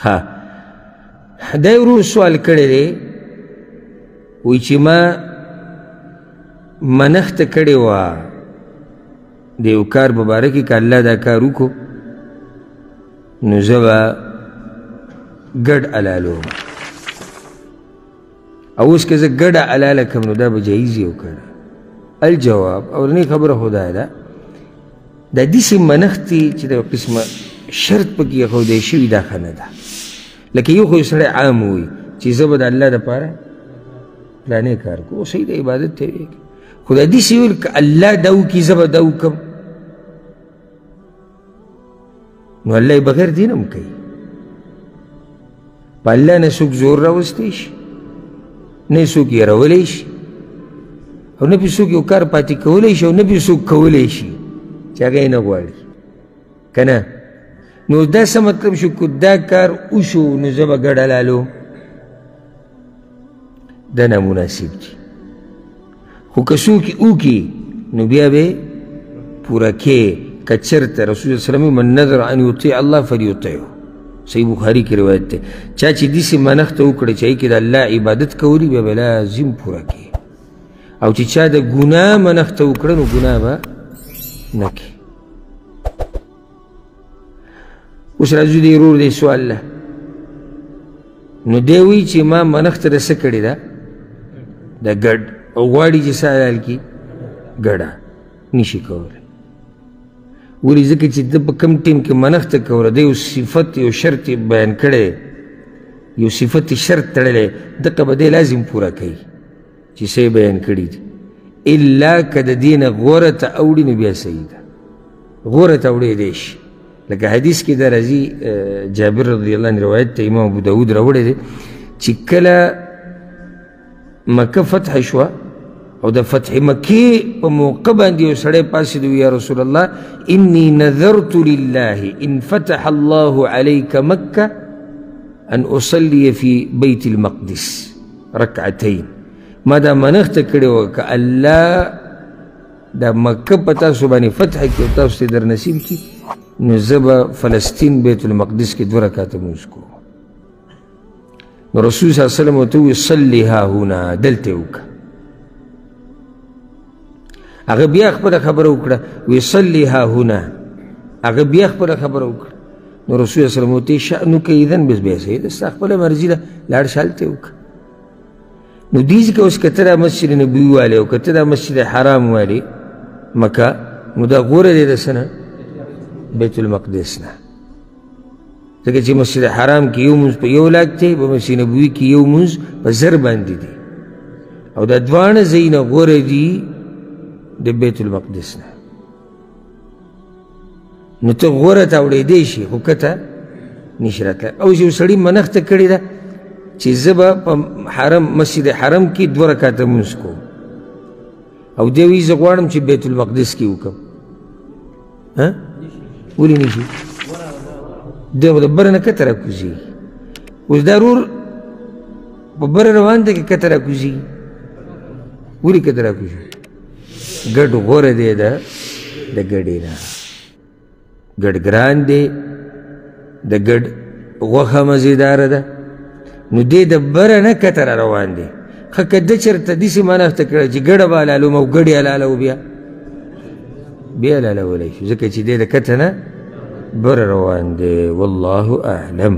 ها دا ورور سوال کړی دی، وایي چې ما منښته کړې وه د یو کار په باره کې، که الله دا کار وکړو نو زه به ګډ حلالوم، او اوس که زه ګډه حلاله کړم نو دا به جایز یو که نه؟ الجواب، اولنۍ خبره خو دا ده، دا داسې منښتې چې د یو قسمه شرط پکې ایښودی شوي دا ښه نه ده. لکه یو خو یو سړی عام ووایي چې زه به د الله دپاره پلانې کار کوم، صحیح ده، عبادت ته ویې، خو دا داسې ویل که الله دا وکړي زه به دا وکړم، نو الله یې بغیر دین هم کوي. په الله نه څوک زور راوستی شي، نه یې څوک یرولی شي، او نه پرې څوک یو کار پاتې کولی شي، او نه پرې څوک کولی شي چې هغه یې نه غواړي که نه. نو دا څه مطلب شو؟ که دا کار وشو نو زه به ګډه لالوم، دا نامناسب دي. خو که څوک یې وکړي نو بیا به پوره کې. که چېرته رسول الله صلی الله علیه وسلم من نذر ان یطیع الله فلیطیعه، صحیح بخاري کې روایت دی، چا چې داسې منښته وکړه چې هغې کې د الله عبادت کولی بیا به لازم پوره کړي، او چې چا د ګناه منښته وکړه نو ګناه به نه کوي. اوس راځو دې ورور دې سوال له. نو دی وایي چې ما منښته د څه کړې ده؟ د ګډ، او غواړي چې څه حلال کړي؟ ګډه نشي کولی. ولې؟ ځکه چې ده په کوم ټیم کې منښته کوله، دی یو صفت یو شرط یې بیان کړی، یو صفت شرط تړلی، دقه به دی لازم پوره کوي چې څه یې بیان کړي دي، الا که د دې نه غوره ته اوړي نو بیا صحیح ده، غوره ته اوړېدی شي. لکه حدیث کې دا راځي، جابر رضی الله عنه روایت ته امام ابو داود راوړی دی چې کله مکه فتح شوه او د فتح مکې په موقع باندې یو سړی پاڅېد، یا رسول الله انی نذرت لله ان فتح الله عليك مکه ان اصلي في بيت المقدس رکعتین. ما دا منښته کړې وه که الله د مکه په تاسو باندې فتح کړي او تاسو ته در نصیب کړي نو زه به فلسطین بیت المقدس کې دوه رکعته لمونځ کوم. نو رسول صلی الله علیه وسلم ورته وویل صلي ها هنا، دلته یې وکړه. هغه بیا خپله خبره وکړه، وی صلي ها هنا، هغه بیا خپله خبره وکړه. نو رسول صلی الله علیه وسلم ورته شأنک اذن، بس بیا صحیح ده، ستا خپله مرضي ده، لاړ شه هلته یې وکړه. نو دې ځکه اوس که ته دا مسجد نبوي والې او که ته دا مسجد حرام والې مکه، نو دا غوره دی د څه نه؟ بیت المقدس نه. ځکه چې مسجد حرام کې یو مونځ په یو لاک دی، په مسجد نبوي کې یو مونځ په زر باندې دی، او دا دواړه ځایونه غوره دي د بیت المقدس نه. نو ته غوره ته اوړېدی شي خو کته نشي راتلی. او یو سړي منښته کړې ده چې زه به په حرم مسجد حرم کې دوه رکعته لمونځ کوم، او دی وایي زه غواړم چې بیت المقدس کې وکړم. ها ولې نشي؟ دی خو د بره نه کته راکوزېږي. اوس دا ورور په بره روان دی که کته راکوزېږي؟ ولې کته راکوزېږي؟ ګډ غوره دی ده د ګډې نه، ګډ ګران دی، د ګډ غوښه مزیداره ده، نو دی د بره نه کته را روان دی. ښه که ده چېرته داسې منښته کړی چې ګډه به حلالوم او ګډې حلالوو، بیا بیا حلالولی شو، ځکه چې دی د کته نه بره روان دی. والله اعلم.